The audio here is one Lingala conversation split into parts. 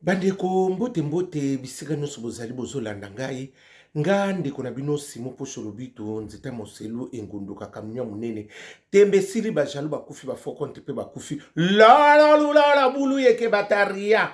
Bandeko, mbote mbote bisika nyonso bozali bozolanda ngai. Nga ndeko na bino Simon Posho Lobito, nzete moselu engunduka camion monene. Tembe esili, ba jaloux bakufi, ba faux compte pe bakufi. Lala lulala bulu yeke bataria.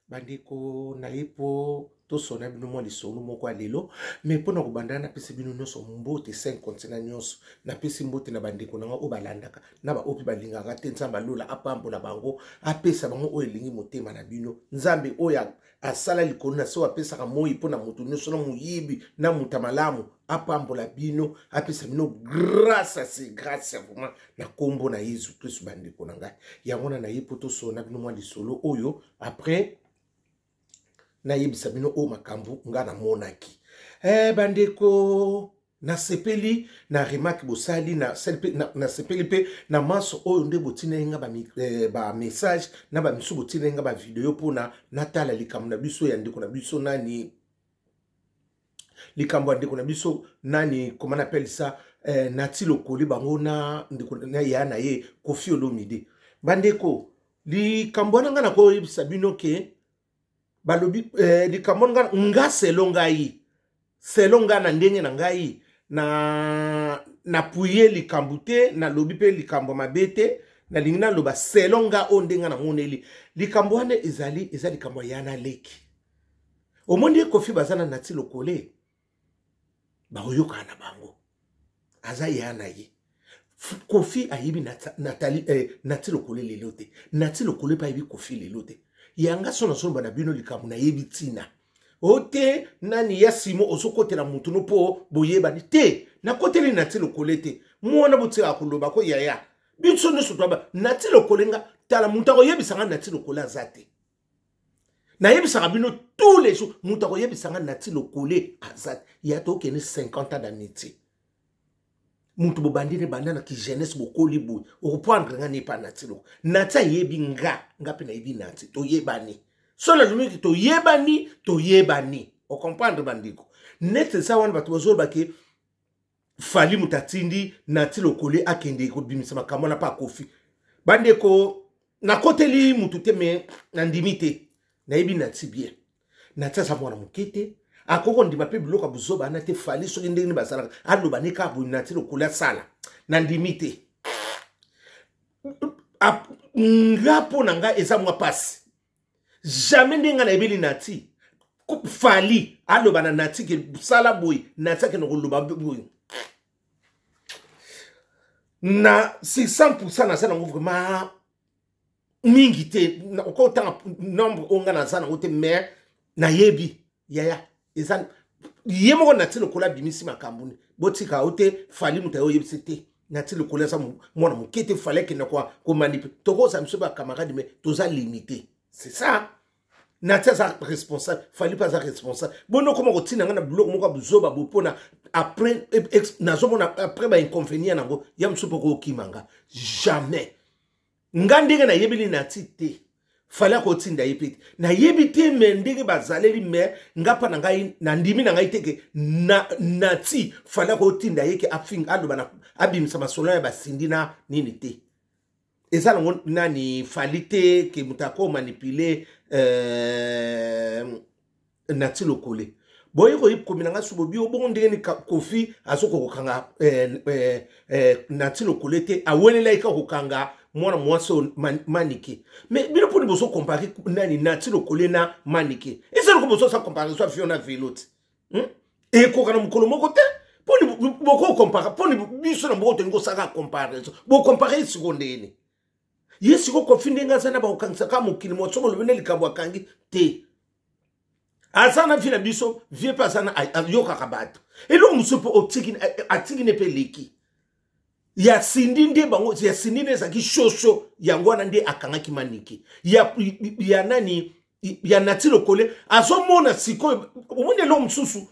Bandeko, naye po tosona bino mwa lisolo moko ya lelo, me mpo na kobanda napesi bino nyonso mbote 5 continent nyonso. Napesi mbote na bandeko na nga oyo balandaka na baoyo mpe balingaka te. Nzambe alola apambola bango, apesa bango oyo elingi motema na bino. Nzambe oyo asala likolo na se, oyo apesaka moi mpo na moto nyonso, na moyibi na moto ya malamu, apambola bino, apesa bino grâce, se grâce vraiment na nkombo na Yesu Kristu. Bandeko na ngai, yango wana naye mpo tosona bino mwa lisolo oyo, après nayebisa bino oyo makambo nga namonaki. Bandeko, nasepeli na remarque bosali, nasepeli mpe na manso oyo nde botineli nga bamessage na bamisu, botineli nga bavideo mpona natala likambo na biso ya ndeko na biso nani, likambo ya ndeko na biso nani, comment on appelle ça, Nati Lokoli bango na ndeko na ya na ye Koffi Olomide. Bandeko, likambo wana nga nakoyebisa bino ke balobi likambo nga, nga selo ngai, selo nga na ndenge na ngai na napuye likambo te, nalobi mpe likambo mabe te. Nalingi naloba selo nga oyo ndenge namoneli likambo wana, ezali eza likambo ya na leki. Omoni ye Koffi baza na Nati Lokole, bakoyokana na bango, aza ya na ye. Koffi ayebi Natali, Nati Lokole lelo te, Nati Lokole mpe ayebi Koffi lelo te. Yanga so nazoloba na bino likambo nayebi ntina o te. Nani ya Simo ozokotela mutu no mpo boyebani te? Nakoteli Nati Lokole te. Mwana botikaka koloba ko yaya, biso nyonso toyaba Nati Lokole. Nga tala, moto akoyebisanga Nati Lokole aza te. Nayebisaka bino tous les jours, moto akoyebisanga Nati Lokole aza te. Ya tokende 50 ans d'amitié, mutu bobandi ne banda na ki jeunesse, bokoli boye, okoprendre nga nepa Nati Loko. Nati ayebi nga, nga mpe nayebi Nati, toyebani. So nalobiki toyebani, toyebani, ocomprendre bandeko. Neti eza wana bato bazoloba ke Fally moto atindi Nati Lokole akende kobimisa makambo wana mpe akofi. Bandeko, nakoteli mutu te, me nandimi te. Nayebi Nati bien, Nati aza mwana moke te, akoki kondima mpe biloko ya buzoba wana te. Fally soki ndenge nini bazalaka, aloba ne kaka boye, Nati Lokole asala, nandimi te. Nga mpo na nga eza mwa pasi. Jamais ndenge nga nayebeli Nati, Fally aloba na Nati ke sala boye, Nati akende koloba boye na 600. Naza nango vraiment mingi te, okotanga nombre oyo nga naza nango te, mais nayebi yaya eza ye moko Nati Lokola abimisi makambo ne. Botika o te, Fally moto aye oyebisi te. Nati Lokola aza mwana moke te, Fally akenda komanipe. Tokozala biso bacamarade, mais toza limité, c'est ça. Nati aza responsable, Fally mpe aza responsable. Boni okoma kotina ngai na biloko moko ya buzoba boye mpona après nazomona après bainconvénient nango ya mosusu mpo kokima nga? Jamais. Nga ndenge nayebeli Nati te, Fally akotinda ye mpe te, nayebi te. Me ndenge bazaleli, me nga mpa na ngai nandimi na ngai te ke Nati, Fally akotinda ye ke afinga, aloba, abimisa masolo ya basindi na nini te. Eza nango nani, Fally te ke moto akomanipule Nati Lokole. Boye koyebkomela nga subo bio bongo ndenge ni Koffi azokoka kokanga Nati Lokole te, awelelaki kaka kokanga mwana mwasi oyo Manike. Mais bino mponi bozocompare nani, Nati Lokole na Manike? Eza loko bozosala comparaison ya vio na velo te, Ekoka na mokolo moko te. Mponi bokocompare? Mponi biso na mboko tolingi kosala comparaison, bocompare siko ndeni ye siko Koffi ndenge aza na bakokangisaka mokili moso bolobi nde likambo akangi te. Aza na vie na biso, vie mpe aza na ayokaka bato. Eloko mosusu mpe atiki ne mpe eleki ya Sindi nde bango ya Sindi nde ezalaki shosho, yango wana nde akangaki Manike ya nani, ya Nati Lokole. Azomona sikoyo, omoni eloko mosusu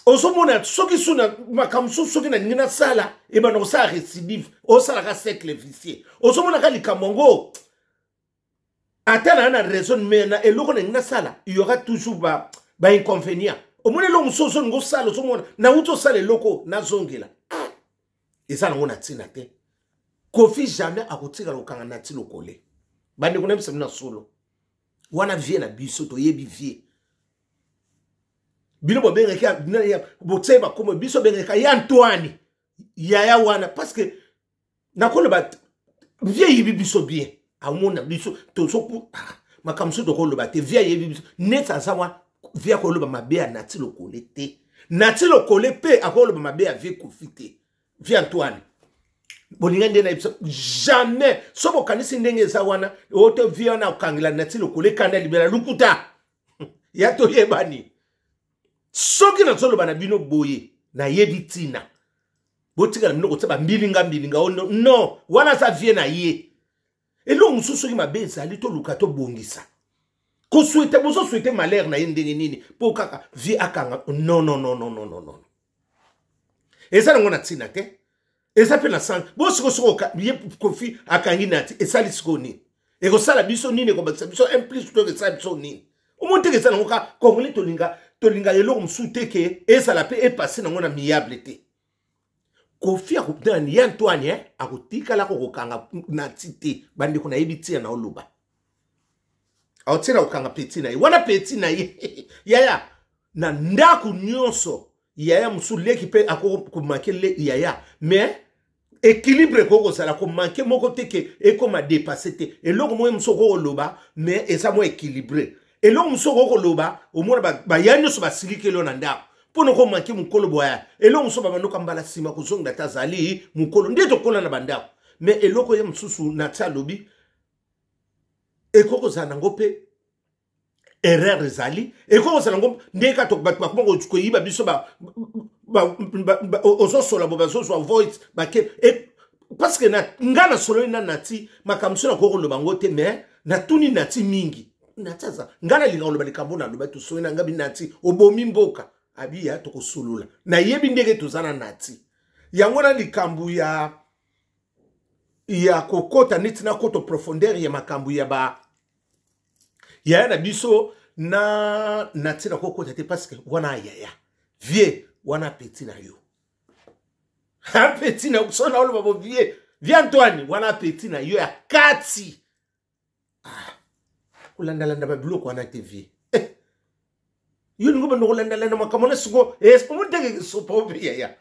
ozomona soki su na makambo mosusu, soki nalingi nasala ebanda kosala récidive, osalaka cercle vicieux. Ozomonaka likambo yango ata na raison, mais na eloko nalingi nasala, il y aura toujours ba inconvénient. Omoni eloko mosusu ozolingi osala, ozomona nauti osala eloko nazongela, eza nango na ntina te. Koffi jamais akotikala kokanga Nati Lokole. Bandeko na biso na solo wana, vie na biso toyebi vie. Bino bobengaki, botie bakombo, biso bengaka ye Antoine yaya wana, parce que nakoloba vie eyebi biso bien, amona biso tozo ah, makambo mosusu tokoloba te. Vie ayebi biso neti aza wana. Vie akoloba mabe ya Nati Lokole te, Nati Lokole mpe akoloba mabe ya vie Kofi te. Vie Antoine bolinga nde na biso jamais. So bokanisi ndenge eza wana, oyo te vie wana okangela Nati Lokole ekanda libela lukuta ya toyebani. Soki nazoloba na bino boye, nayebi ntina. Botikala bino kotia bambilinga mbilinga oyo, non, wana aza vie na ye. Eloko mosusu, soki mabe ezali, toluka tobongisa. Kosouhaiter, bozosouhaiter malheur na ye ndenge nini mpo kaka vie akanga? Non, non, non, non, non, non, non, eza nango na ntina te, eza mpe na sens. Bo sikoyo ye Kofi akangi Nati, esali sikoyo nini? Ekosala biso nini? Ekobakisa biso un plus to ekosala biso nini? Omoni teke eza nango ka congolais, tolinga eloko mosusu te ke ezala mpe epase nango na miable te. Kofi ye Antoine akotikala kokokanga Nati te. Bandeko, nayebi ntina na oloba, aotiela kokanga petit na ye wana, petit na ye yaya na ndako nyonso. Yaya mosusu, leki mpe akomanquer yaya, mais équilibre ekoki kozala, komanquer moko te ke ekoma dépassé te. Eloko moko mosusu okoki koloba, mais eza mwa équilibré. Eloko mosusu okoki koloba, omona baya nyonso basilikeli yo na ndako mpo na komanquer mokolo boya. Eloko mosusu babandoka mbala nsima kozongela te, azali mokolo nde tokola na bandako. Mais eloko ye mosusu na ti alobi ekoki kozala nango mpe erreur ezali, ekoki kozala nango ndenge kaka bato bakoma koyiba biso, ozosola bo bazozwa voice bake. Parce que nga nasololi na Nati, makambo so nakoki koloba yango te, mais natuni Nati mingi. Nati aza nga nalinga koloba likambo naloba, tosoli na ngabi. Nati obomi mboka, abiya tokosolola. Nayebi ndenge toza na Nati yango na likambo ya kokota neti nakota profondeur ya makambo ya ba yaya na biso na Nati, nakokota te, parce que wana yaya vie wana, petit na yo, petit na so na oloba bo vie Antoine wana, petit na yo ya kati. Ah, kolandalanda babiloko wana te, vie eh. Yo lingo bando kolandalanda makambo na siko omoteke sopa ope yaya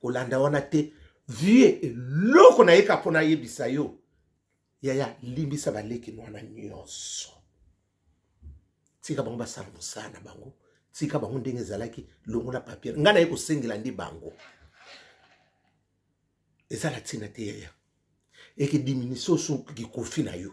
kolanda wana te. Vie, eloko nayeka mpo nayebisa yo yaya, limbisa baleki wana nyonso, tika bango basala mosala na bango, tika bango ndenge ezalaki. Longola papier, ngai naye kosengela nde bango, eza na ntina te yaya, eke diminution soki Kofi na yo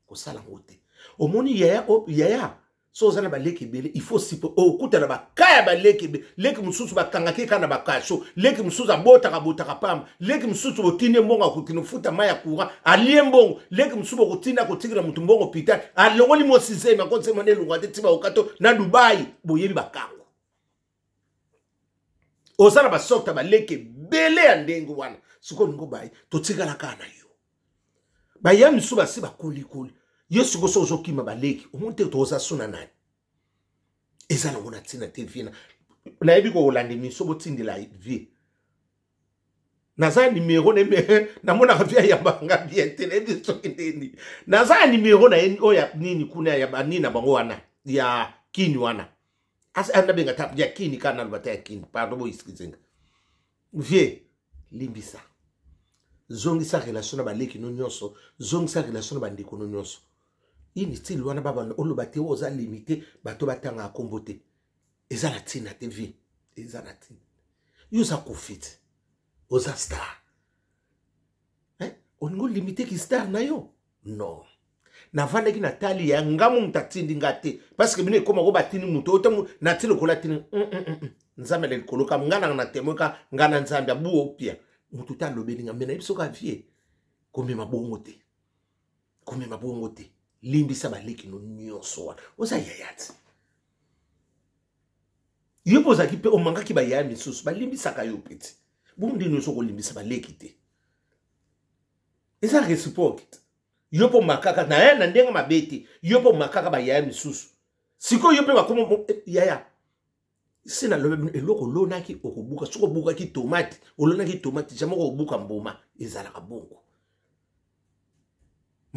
kosala yango te. Omoni yaya, yaya, so oza na baleki ebele, il faut sipo okuta na baka ya baleki ebele. Leki mosusu bakangaki kaka na bakasho, leki mosusu abotaka botaka pamba, leki mosusu botindi mbongo akokende kofuta mai ya courant, alie mbongo, leki mosusu bokotinda kotikela motu mbongo hôpital, alongoli mwasi zemi, akotisema na elongo te, ti bakokato na Dubai. Boyebi bakango, oza na basorte ya baleki ebele ya ndenge wana. Sikoyo olingo baye totikala kaka na yo, baya misusu basi bakolikoli yo. Sikoyo so ozokima baleki, omoni te toza so na nani? Eza nango na ntina te. Vie, nayebi kokolanda émission, botindela vie, naza numéro na ye, namonaka vie ayambanga bien te, nayebi soki ndeni naza ya numéro na ye oyo ya nini kuna ya banini na bango wana ya kini wana, nabenga ta ya kini kaka, naloba ta ya kini. Pardon, boexcuser nga. Vie, limbisa, zongisa relation na baleki no nyonso, zongisa relation na bandeko no nyonso. Inutile wana babanda oloba te, oza limité, bato batangaka nkombo te, eza na ntina te. Vie, eza na ntina, yo oza Kofi te, oza star, olingi olimiter ki star na yo? Non, navandaki natali ya nga mo moto atindi nga te, parce que bino ekóma ko batindi moto oyo ntango nati lokola atindi Nzambe na likolo ka nga nanga na témoin ka nga na Nzambe abu opia moto te alobeli nga. Me nayebi soki avie komema bongo te, komema bongo te. Limbisa baleki no nyonso wana, oza yaya te. Yo mpo ozalaki mpe omangaki bayaya misusu, balimbisaka yo mpe te. Bongo nde nyonso okolimbisa baleki te, eza réciproque te. Yo mpo makaka na ye na ndenge mabe te, yo mpo makaka bayaya misusu, sikoyo yo mpe bakoma yaya. Se nalobi, eloko olonaki okobuka. Soki obukaki tomate, olonaki tomate, jamai okobuka mbuma. Ezalaka bongo.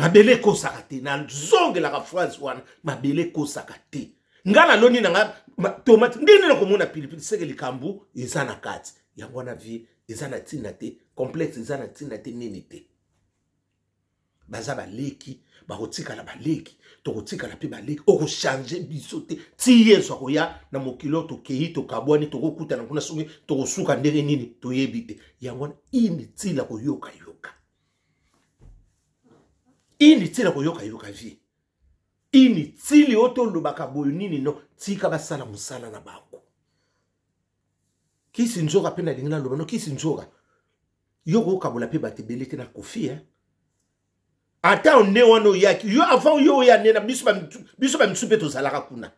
Mabele ekosaka te, nazongelaka phrase wana, mabele ekosaka te. Nga naloni na nga tomate, ndenge nakomona pilipili, seke likambo eza na kati. Yango wana vie eza na ntina te, complexe eza na ntina te, nini te. Baza baleki, bakotikala baleki, tokotikala mpe baleki. Okochange biso te ti Yesu akoya na mokili oyo. Tokei, tokabwani, tokokutana kuna, soki tokosuka ndenge nini toyebi te. Yango wana inutile koyokayoka, inutile koyokayoka vie, inutile oyo tolobaka boye nini. No, tika basala mosala na bango. Kisi nzoka mpe nalingi naloba no, kisi nzoka yo kokabola mpe bato ebele te na Kofi, eh? Ata onde wana oyaki yo avant yo oya nde na biso bamisu mpe tozalaka kuna.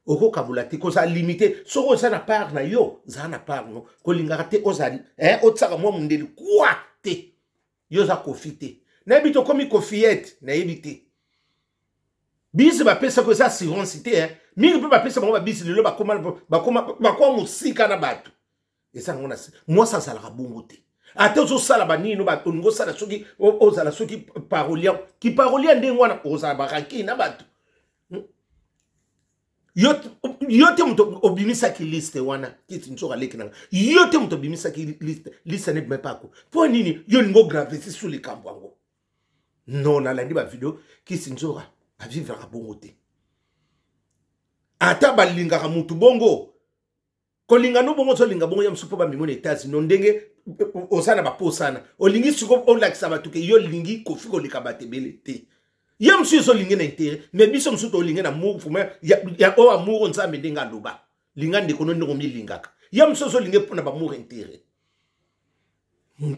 Okokabola te, kozala limité. Soki oza na part na yo, zala na part no. Kolingaka te ozali, eh, otiaka mwa mondeli kwa te. Yo oza Kofi te, nayebi te okomi Kofiete, nayebi te. Bisi bapesaka eza assurance te, eh? Mingi mpe bapesa bango babisi, lelo bakoma mosika na bato. Eza yango na mwasi azalaka bongo te. Ata ozosala banini, olingi osala, soki ozala soki parolia kiparolia ndenge wana, ozala baranki na bato. Yo te moto obimisaki liste wana. Kiti nzoka aleki nanga, yo te moto obimisaki liste. Liste ne bima pako mpo nini? Yo olingi ogravesi su likambo yango? Non, nalandi bavideo, kisi nzoka avivraka bongo te. Ata balingaka mutu bongo, kolinga no bongo, ozolinga bongo ya mosusu mpo bamimo na États-Unis, ndenge oza na baposana, olingi siko olakisa bato ke yo olingi Kofi koleka bato ebele te. Ye mosusu ezolingi na intérêt, mais biso mosusu tolingi na amour vraiment ya oyo amour Nzambe ndenge aloba: linga ndeko no ndenge omilingaka. Ye mosusu ozolingi mpona bamour intérêt.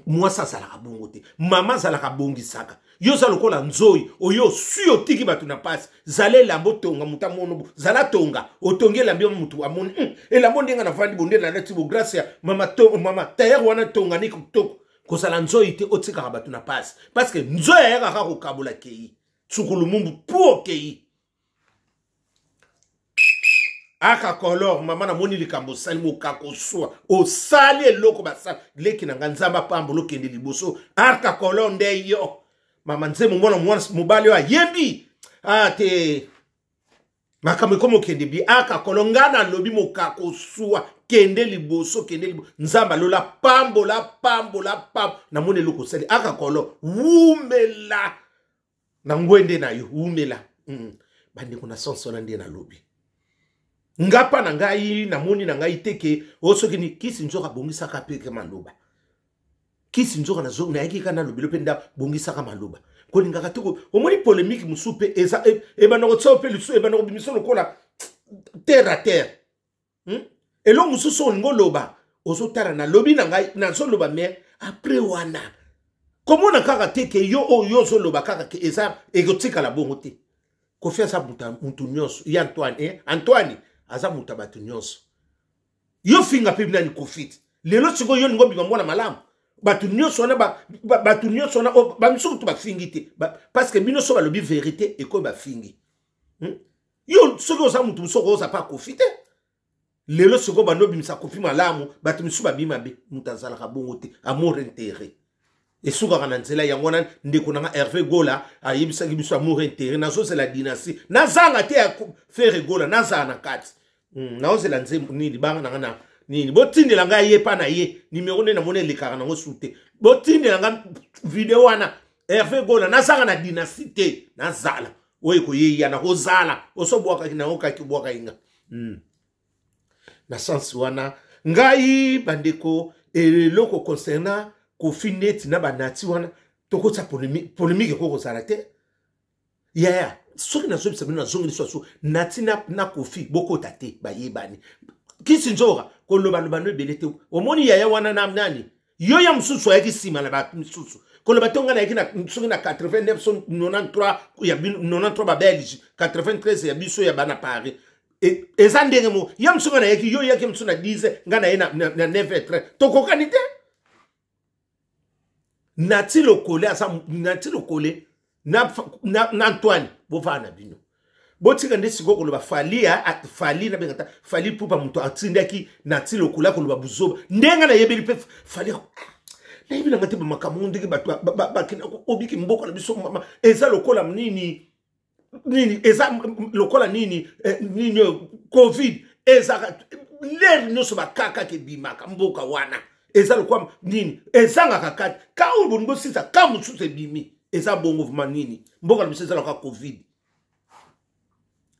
Mwasi azalaka bongo te, mama azalaka abongisaka. Yo oza lokola nzoi oyo oswi, otiki bato na mpasi. Zala elamba otonga, moto amono. Zala tonga, otongi elamba yo, motu amoni elamba ndenge navandi bo, nde nalati bo, grâce ya mama, to, mama tailleur wana tonga ni kitoko. Kozala nzoi te, otikaka bato na mpasi, parce que nzoi ayaka kaka kokabola kei tsukulumumbu pu okei aka color. Mama, namoni likambo osali, mokako oswa, osali eloko basala. Leki na nga, Nzambe apambola, okende liboso. Arka color nde yo mama nzembo, mwana mwana mobali oyo ayembi ah te, makambo ekomi okende bi aka kolo. Nga nalobi mokako oswa, kende liboso, kende liboso. Nzambe alola, pambola, pambola, pambola. Namoni eloko osali, aka kolo, wumela na ngwende na yo, wumela. Bandeko, na sens wana nde nalobi nga mpa na ngai, namoni na ngai te ke o soki ni kisi nzoka abongisaka mpe ke maloba. Kisi nzoka nayaki kaka nalobelo mpe nda bongisaka maloba. Kolingaka te, omoni polémique mosusu mpe eza ebanda kotia mpe lisusu, ebanda kobimisa lokola terre à terre, Eloko mosusu olingi oloba, ozotala nalobi na ngai, nazoloba, mais après wana komona kaka te ke yo oyo yo ozoloba kaka ke eza ekotikala bongo te. Kofi aza mutu nyonso ye Antoine, eh? Antoine aza mutu ya bato nyonso. Yo finga mpe nani Kofi te. Lelo sikoyo yo olingi obima mwana malamu, bato nyonso wana, bato nyonso wana bamisusu kutu bafingi te, parce que bino so balobi vérité ekoyo bafingi, Yo soki oza mutu mosusu, okoza mpe Kofi te. Lelo sikoyo bando obimisa Kofi malamu, bato misusu babi mabe. Moto azalaka bongo te. Amour intérêt esukaka na nzela. Yango wana ndeko na nga Hervé Gola ayebisaki biso amour intérêt. Nazozela dynastie, nazanga te ya Ferre Gola, nazala na kati. Naozela nzembo nini libanga na nga na nini, botindela ngai ye mpa na ye nimero nde namoni elekaka nango su te. Botindela ngai video wana Hervé Gola, nazanga na dynastie te, nazala oyo ekoyeya nakozala osobwakaki naokaki obwakaki nga. Na sens wana ngai bandeko, eloko concernant Kofi neti na banati wana, tokotisa polémique ekoki kozala te. Yaya, soki nazobisa bino, nazongi lisusu nati na Kofi, bokota te, bayebani. Kisi nzoka kolobaloba no ebele te. Omoni yaya wana na nani, yo ya mosusu ayaki nsima na bato misusu koloba te. Ngai nayaki soki na 89 so 93 ya 93 babelge, 93 ya biso ya bana Paris. Eza ndenge moko. Ya mosusu ngai nayaki, yo oyaki mosusu na 10, ngai naye na 9 h tokokani te. Nati Lokole aza Nati Lokole na Antoine, bovaa na bino, botika nde sikoyo koloba Fally. Fally nabenga ta Fally Pupa, moto atindaki Nati Lokole akoloba buzoba ndenge nayebeli mpe Fally. Nayebi nanga te bamakambo ndenge bato bakenda obiki mboka na biso mama eza lokola nini nini, eza lokola nini eh, nini oyo covid ezaka lere nyonso bakakaka ebimaka mboka wana eza lokola nini ezangaka kati ka oyo bolingi bosilisa ka mosusu ebimi eza bongo vraimen nini mboka na biso eza lokola covid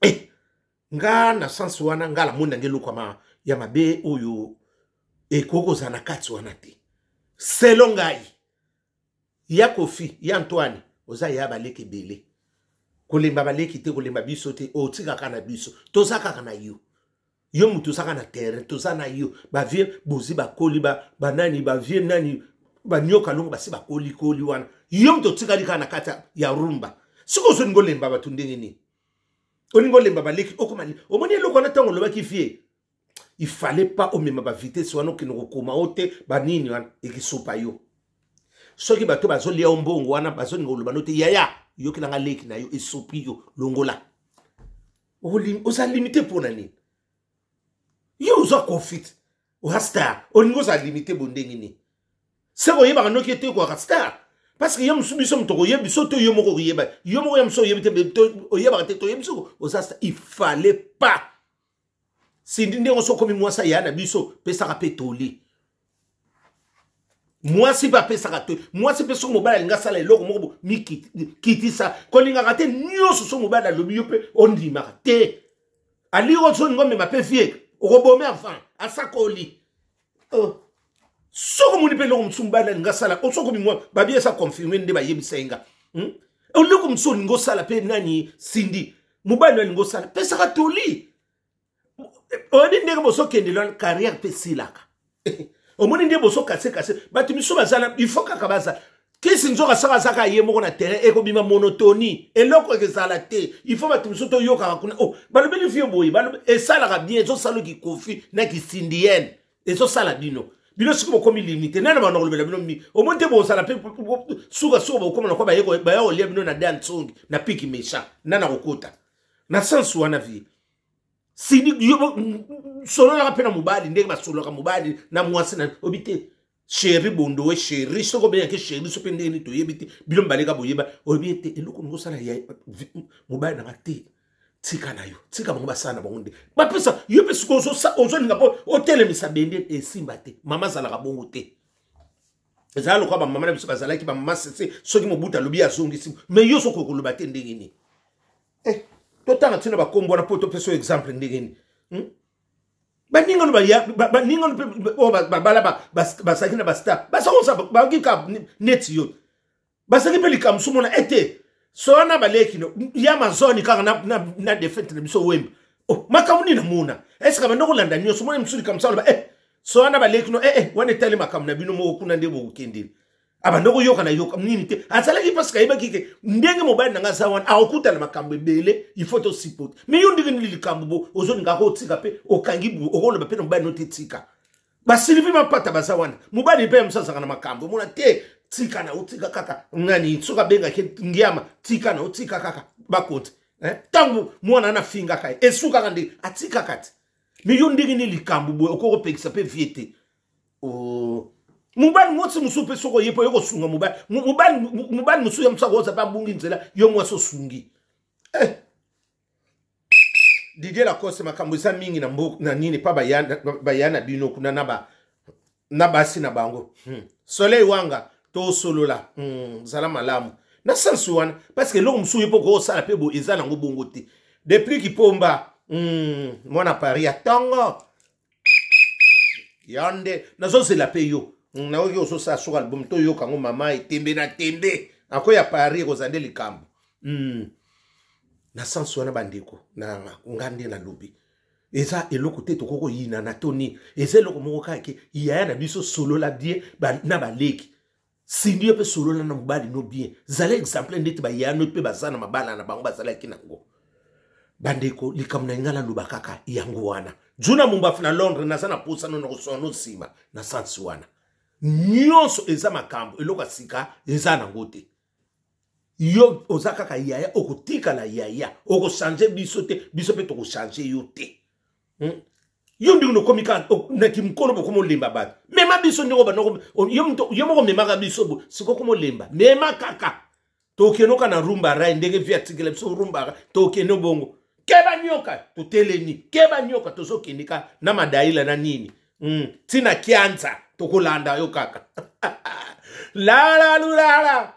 eh, nga na sens wana nga namoni nange eloko ya mabe oyo ekoki kozala na kati wana te selon ngai. Ya Koffi, ya Antoine, oza ya baleki ebele. Kolemba baleki te, kolemba biso te, otikaka na biso. Toza kaka na yo. Yo mutu ozaka na terrain, toza na yo. Ba vieux bozi bakoli ba banani ba vieux nani ba nyoka longo basi bakoli koli wana. Yo mutu otikali kaka na kati ya rumba. Sikoyo ozolinga olemba bato ndenge nini? Olinga olemba baleki okoma omoni eloko wana ntango olobaki vie il fallait pas omema ba vitesse wana okende kokoma o te banini wana ekisopa yo. Soki bato bazolia yo mbongo wana bazolinga koloba no te yaya yokelanga leki na yo esopi yo longola oza limite mpo na nini? Yo oza confit oza star olingi oza limite bo ndenge nini? Se koyebaka noki ete okoyaka star parce que ye mosusu biso moto okoyebi biso to yo moko okoyeba yo moko ya mosusu oyebi te oyebaka te toyebi soko oza star. Il fallait pas Cindy ndenge oso okomi mwasi aya na biso pesaka mpe toli mwasi mpe apesaka te mwasi mpe soki mobali alingi asala eloko moko bo mikitisa kolingaka te nyonso soki mobali alobi yo mpe ondimaka te alingi ozolinga omema mpe vie okobome avant asakoli oh. Soki omoni mpe eloko mosusu mobali alingi asala soki okomi mwa babi esa confirme nde bayebisa ye nga hmm? Eloko mosusu olingi osala mpe nani Cindy mobali alingi osala pesaka toli oyebi ndenge bozokendela carrière mpe esilaka omoni nde bozokase kase bato misusu bazala il faut kaka baza kisi nzoka soki azaka ye moko na terrain ekobima monotonie eloko ekozala te. Il faut bato misusu toyokaka kuna oh, balobeli vie boye esalaka bien ezosala kikofi na kisindienne ezosala bino bino soki bokomi limite nani banda kolobela bino mi omoni te bozala mpe sukasuka bokoma na kwa baya kolia bino na dan tsongi na piki méchant nani akokota na sens wana vie sidi sololaka mpe na mobali ndenge basololaka mobali na mwasi na obi te sheri bondowe sheri soki obengaki sheri so mpe ndenge nini toyebi te bino mibale ka boyeba oyebi ete eloko ningo osala ya mobali nanga te tika na yo tika bango basala na bango nde bapesa yo mpe sikoyo ozolinga mpo otelemisa bende esimba te. Mama azalaka bongo te ezala lokola bamama na biso bazalaki bamama sese soki mobutu alobi azongisi me yo soki okoloba te ndenge nini eh, totanga ntina bakombo wana mpo topesa yo exemple ndenge nini hmm? Baningano baningano mpe oyo babala bazalaki na bastar bazakoza bakoki kaka neti yo bazalaki mpe likambo so mona ete so wana baleki no ya mazoni kaka na, na, na defete na biso wemba oh, makambo nini namona eske banda kolanda nyonso mona mosusu likambo saloba eh, so wana baleki no eh, eh, wana etali makambo na bino moko kuna nde bokokendeli abanda koyoka na yoka nini te azalaki parce ayebaki ke ndenge mobali na nga aza wana akokutana makambo ebele il faut tosupporte mais yo ndenge nini likambo bo ozolinga kotika mpe okangi okoloba mpe na mobali no te tika basilivi mapata baza wana mobali mpe ya mosusu azalaka na makambo omona te tika na otika kaka nani soki abengaki ngiama tika na otika kaka bakonti ntango mwana wana afingaka ye esukaka nde atikaka te me yo ndenge nini likambo boye okoki kopekisa mpe vie te oh. Mobali mwasi mosusu mpe soki oye mpo oye kosunga mobali mobali mosusu ya mosusu akoza mpe abungi nzela yo mwasi osungi eh. Didier Lacoste makambo eza mingi na mboka na nini pa baya na bino kuna na ba na basi na bango Soleil wanga tosolola zala malamu na sense wana parce que eloko mosusu ye mpo koosala mpe bo eza nango bongo te depuis kipomba mwana Paris ya ntongo ya nde nazozela mpe yo nayoki ozosala soki album toyoka yango mama etembe na tembe akoya Paris ekozala nde likambo Na sense wana bandeko na nga nde nalobi eza eloko te tokoki koyinana to nini eza eloko moko kaka ke yaya na biso solola bien ba, na baleki sindi yo mpe solola na mobali no bien zala exemple ndeti bayaya no mpe baza na mabala na bango bazalaki nango bandeko likambo na ngai naloba kaka yango wana juna mumbafu na Londres naza na posa no na kosona no nsima na sansi wana nyonso eza makambo eloko ya sika eza nango te yo oza kaka yaya okotikala yaya okochange biso te biso mpe tokochange yo te? Yo ndenge nokomi kaka na kimokolo, bokomi olemba bato. Mema biso ndenge obanda, yo moko omemaka biso bo, sikoyo okomi olemba. Mema kaka, tokende oka na rumba rai ndenge vi atikela biso rumba, tokende bongo. Keba nyoka, totelemi. Keba nyoka, tozokende ka na madaila na nini, Ntina kianza tokolanda yo kaka. Lala lulala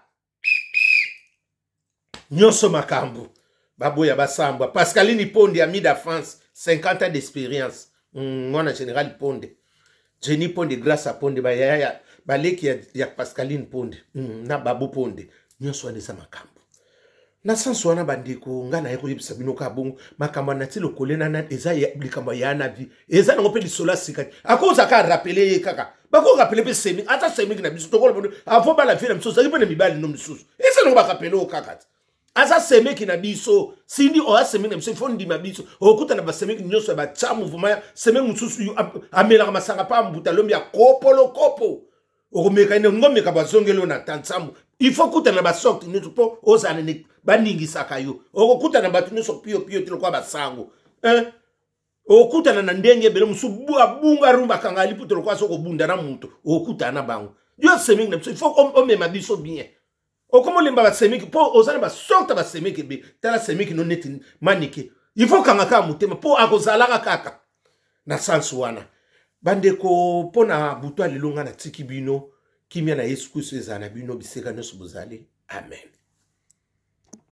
nyonso makambo baboya basambwa. Pascaline Ponde, amida France, 50 ans d'expérience. Mwana général Ponde, Jenny Ponde, Grâce a Ponde, bayaya baleki ya Pascaline Ponde, na Babu Ponde. Nyonso wana eza makambo na sansi wana. Bandeko, ngai naye koyebisa bino kaka bongo. Makambo ya Nati Lokole nana eza likambo ya na vie, eza nango mpe lisolo ya sika te. Akoza kaka rappeler ye kaka, bakorappeler mpe semi, ata semiki na biso tokoloba avant bala vie na biso ozalaki mpe na mibali no misusu, eza nango barappeler oyo kaka te. Aza semeki na biso, Sindi oyo asemeki na biso, ifo ndima biso. Okutana basemeki nyonso ya batya mouvement. Semeki mosusu amelaka masanga mpa mbuta lombi ya kopolo kopo, okomeka ine ngomeka bazongeli oyo na tansambo. Il faut kutana na basorte nyonso mpo ozala ne baningisaka yo. Okokutana na bato nyonso pio pio te lokola basango, hein? Okutana na ndenge ebele mosusu, abunga rumba, akanga liputo lokola soki obunda na moto. Okutana na bango yo semeki na biso, il faut omema biso bien. Okoma olemba basemeki mpo oza na basorte basemeki ebe. Tala semeki no neti manike, il faut kanga kaka motema mpo akozalaka kaka na sansi wana. Bandeko, mpo na butu ya lelo, ngai natiki bino. Kimia na Yesu Kristo ezala na bino bisika nyonso bozali. Amen.